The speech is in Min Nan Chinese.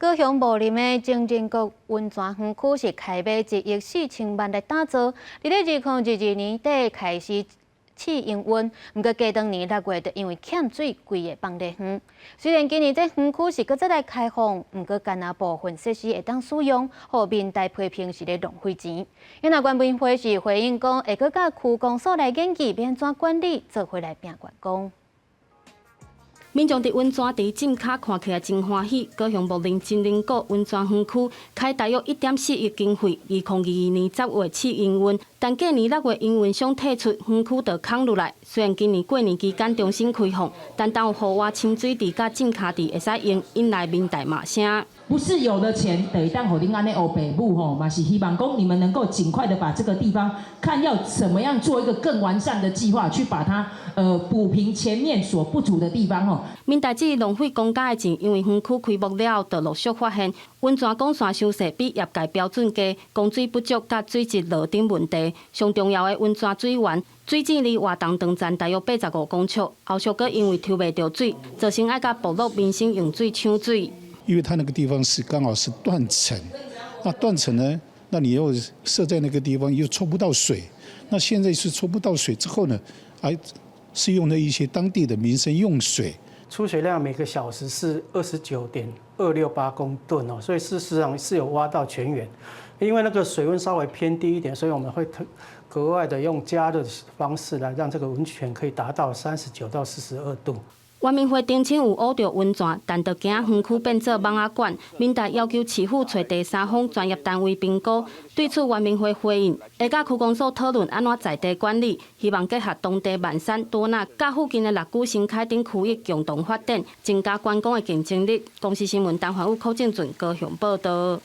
高雄武林的情人谷溫泉園區是開碼1億4千萬來打造，佇咧2022年底開始試營運，毋過過當年6月就因為欠水，規个放咧遠。雖然今年這園區是閣再來開放，毋過干焦部分設施會當使用，予民代批評是咧浪費錢。因為原民會是回應講，會閣佮區公所來研究欲按怎管理，做伙來拼觀光。民眾佇溫泉池浸跤看起來真歡喜。高雄武林情人谷溫泉園區開大約1.4億經費，2022年10月試營運，但過年6月營運商退出，園區就空落來。雖然今年過年期間重新開放，但當有戶外親水池佮浸跤池會使用，引來民代罵聲。不是有了錢，就會當予恁按呢烏白舞吼，嘛是希望講你們能夠盡快的把這個地方，看要怎麼樣做一個更完善的計劃，去把它補平前面所不足的地方吼。民代指浪費公家的錢，因為園區開幕了後，就陸續發現溫泉管線傷細，比業界標準低，供水不足佮水質落等問題。上重要的溫泉水源，水井離活動場站大約85公尺，後續閣因為抽袂著水，造成愛佮部落民生用水搶水。因為它那個地方是剛好是斷層，那斷層呢，那你又設在那個地方又抽不到水，那現在是抽不到水之後呢，還是用了一些當地的民生用水。出水量每個小時是29.268公噸哦，所以事實上是有挖到泉源。因為那個水溫稍微偏低一點，所以我們會特格外的用加熱的方式來讓這個溫泉可以達到39到42度。原民會澄清有挖著溫泉，但就驚園區變做蠓仔館。民代要求市府揣第三方專業單位評估。對此，原民會回應，會佮區公所討論按怎在地管理，希望結合當地萬山、多納佮附近的六龜、新開等區域共同發展，增加觀光的競爭力。公視新聞陳環宇、柯正俊高雄報道。